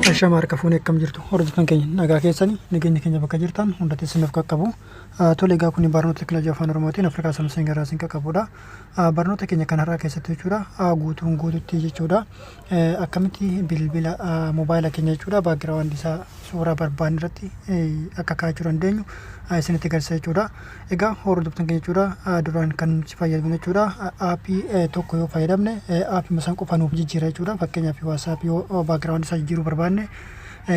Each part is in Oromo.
Ashama harka fuunee, akkam jirtu hordoftoonni keenya? Nagaa keessanii? Nageenya keenya bakka jirtan hundatti isiniif qaqqabu. Tole, egaa kun barnoota teekinooloojii afaan Oromootiin Afrikaa Samsung irraa isin qaqqabudha. Barnoota keenya kan har'aa keessatti jechuudha, guutuun guututti jechuudha, akkamitti bilbila moobaayila keenya jechuudha background isaa suuraa barbaanne irratti akka kaa'achuu dandeenyu isinitti agarsiisa jechuudha. Egaa hordoftoonni keenya jechuudha, duraan kan nuti fayyadamnu jechuudha, aappii tokko yoo fayyadamne aappii san qofa nuuf jijjiira jechuudha. Fakkeenyaaf, WhatsAppii yoo background isaa jijjiiruu barbaanne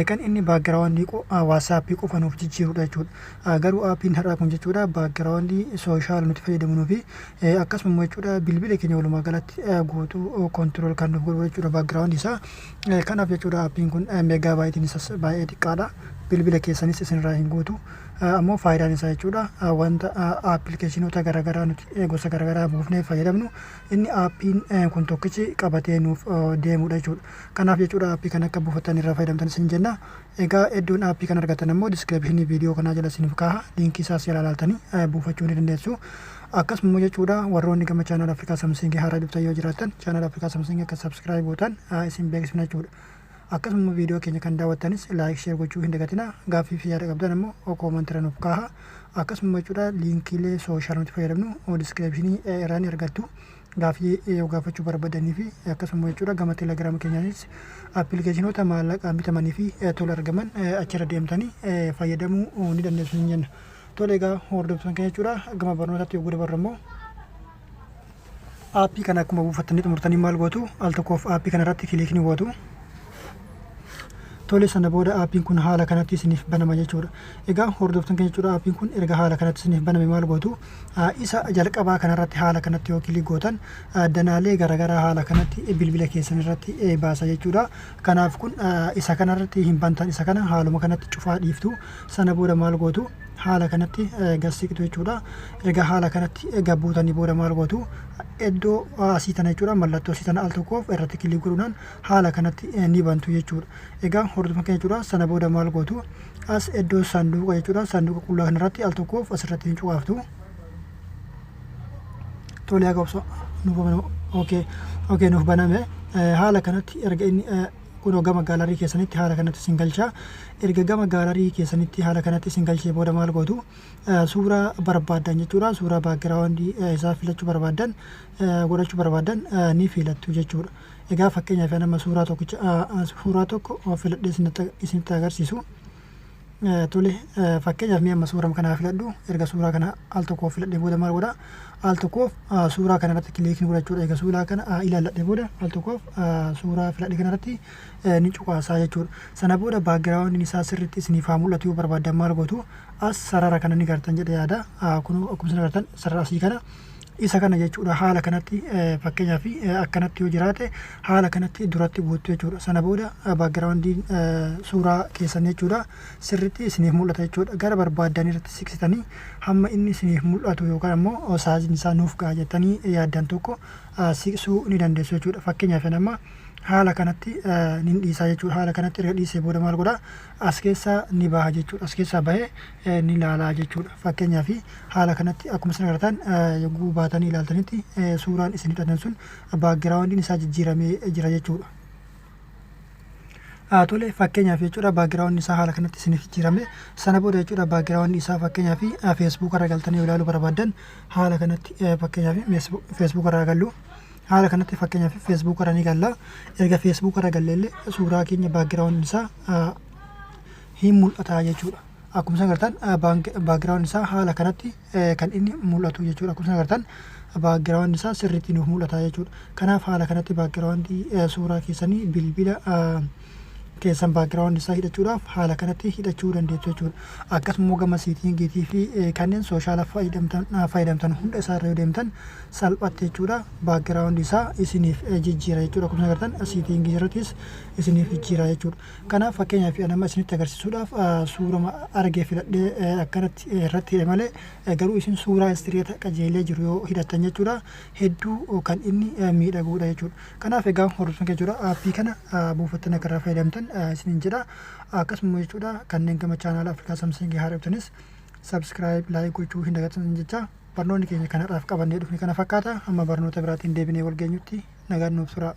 kan inni background WhatsAppii qofa nuuf jijjiirudha jechuudha. Garuu aappiin har'aa kun jechuudha background social nuti fayyadamnuu fi akkasuma jechuudha bilbila keenya walumaa galatti guutuu control kan nuuf godhu jechuudha background isaa. Kanaaf jechuudha aappiin kun megabyteiin isaas baay'ee xiqqaadha. Bilbila keessanis isinirraa hin guutu. Ammoo faayidaan isaa jechuudha wanta appilikeeshinoota garaagaraa nuti gosa garaagaraa buufnee fayyadamnu inni aappiin kun tokkichi qabatee nuuf deemudha jechuudha. Kanaaf jechuudha aappii kan akka buufattan irraa fayyadamtan isin jenna. Egaa iddoon aappii kan argatan ammoo descriptionii viidiyoo kanaa jala isiniif kaaha. Liinkii isaas jala ilaaltanii buufachuu ni dandeessu. Akkasuma jechuudha warroonni gama channel Afrikaa Samsungii haaraa dhuftan yoo jiraattan, channel Afrikaa Samsungii akka subscribe gootan isin beeksifna jechuudha. Akkasuma viidiyoo keenya kan daawwattanis like, share gochuu hin dagatina. Gaaffii fi yaada qabdan ammoo commentiirra nuuf kaaha. Akkasuma jechuudha liinkiilee social nuti fayyadamnu descriptionii irraa ni argattu. Gaaffii yoo gaafachuu barbaadanii fi akkasuma jechuudha gama Telegram keenyaanis appilikeeshinoota maallaqaan bitamanii fi tola argaman achirra deemtanii fayyadamuu ni dandeessu hin jenna. Tole, egaa hordoftoota keenya jechuudha gama barnootaatti yogguu dabarru immoo aappii kana akkuma buufattanii xumurtanii maal gootu? Al tokkoof aappii kana irratti click ni gootu. Tole, sana booda aappiin kun haala kanatti isiniif banama jechuudha. Egaa hordoftoota keenya jechuudha aappiin kun erga haala kanatti isiniif baname maal gootu? Isa jalqabaa kanarratti haala kanatti yoo click gootan danaalee garaagaraa haala kanatti bilbila keessan irratti baasa jechuudha. Kanaaf kun isa kanarratti hin bantan, isa kana haaluma kanatti cufaa dhiiftu. Sana booda maal gootu? Haala kanatti gad siqtu jechuudha. Erga haala kanatti gabbuutanii booda maal gootu? Iddoo asii tana jechuudha, mallattoo asii tana al tokkoof irratti click godhuudhaan haala kanatti ni bantu jechuudha. Egaa hordoftoota keenya jechuudha sana booda maal gootu? As iddoo saanduqa jechuudha, saanduqa qullaa kanarratti al tokkoof asirratti ni cuqaaftu. Tole, haga obsa nuuf baname. Okay, nuuf baname. Haala kanatti erga inni kunoo gama gallery keessanitti haala kanatti isin galcha. Erga gama gallery keessanitti haala kanatti isin galchee booda maal gootu? Suuraa barbaaddan jechuudha, suuraa background isaa filachuu barbaaddan, godhachuu barbaaddan ni filattu jechuudha. Egaa fakkeenyaaf nama suuraa tokkicha, suuraa tokko filadhee isinitti agarsiisu. Tole, fakkeenyaaf mi'a amma suuraa kanaa filadhu. Erga suuraa kana al tokkoof filadhee booda maal godha? Al tokkoof suuraa kana irratti click ni godhachuudha. Erga suuraa kana ilaalladhee booda al tokkoof suuraa filadhe kana irratti ni cuqaasaa jechuudha. Sana booda backgroundiin isaa sirriitti isiniif haa mul'atu yoo barbaaddan maal gootu? As sarara kana ni gartan jedhe yaada. Kun akkuma isin agartan sarara asii kana, isa kana jechuudha, haala kanatti fakkeenyaaf akkanatti yoo jiraate haala kanatti duratti guuttu jechuudha. Sana booda backgroundiin suuraa keessan jechuudha sirriitti isiniif mul'ata jechuudha. Gara barbaaddan irratti siqsitanii hamma inni isiniif mul'atu yookaan ammoo sizeiin isaa nuuf ga'a jettanii yaaddan tokko siqsuu ni dandeessu jechuudha. Fakkeenyaaf nama haala kanatti nin dhiisaa jechuudha. Haala kanatti erga dhiisee booda maal godha? As keessaa ni baha jechuudha. As keessaa bahee ni ilaalaa jechuudha. Fakkeenyaaf, haala kanatti akkuma isin agartan yogguu baatanii ilaaltanitti suuraan isin hidhatan sun backgroundiin isaa jijjiiramee jira jechuudha. Tole, fakkeenyaaf jechuudha background isaa haala kanatti isiniif jijjiirame. Sana booda jechuudha background isaa fakkeenyaaf Facebook irra galtanii ilaaluu barbaaddan haala kanatti, fakkeenyaaf Facebook irra gallu, haala kanatti fakkeenyaaf Facebook irra ni galla. Erga Facebook irra galle illee suuraa keenya background isaa hin mul'ata jechuudha. Akkuma isin agartan background isaa haala kanatti kan inni mul'atu jechuudha. Akkuma isin agartan background isaa sirriitti nuuf mul'ata jechuudha. Kanaaf haala kanatti background suuraa keessanii bilbila keessan background isaa hidhachuudhaaf haala kanatti hidhachuu dandeessu jechuudha. Akkasuma gama settingiitii fi kanneen social fayyadamtan hunda isaa irra yoo deemtan salphatti jechuudha background isaa isiniif jijjiira jechuudha. Akkuma agartan settingii irrattis isiniif jijjiira jechuudha. Kanaaf fakkeenyaaf nama isinitti agarsiisuudhaaf suurama argee filadhee akkanatti irratti hidhe malee, garuu isin suuraa straight qajeelee jiru yoo hidhattan jechuudha hedduu kan inni miidhaguudha jechuudha. Kanaaf egaa hordoftoota jechuudha aappii kana buufattanii akka irraa fayyadamtan isiniin jedha. Akkasuma jechuudha kanneen gama channel Afrikaa Samsungii haaraa dhuftanis subscribe, like gochuu hin dagatinaa jecha. Barnoonni keenya kan har'aaf qabannee dhufne kana fakkaata. Amma barnoota biraatiin deebinee wal geenyutti nagaan nuuf turaa.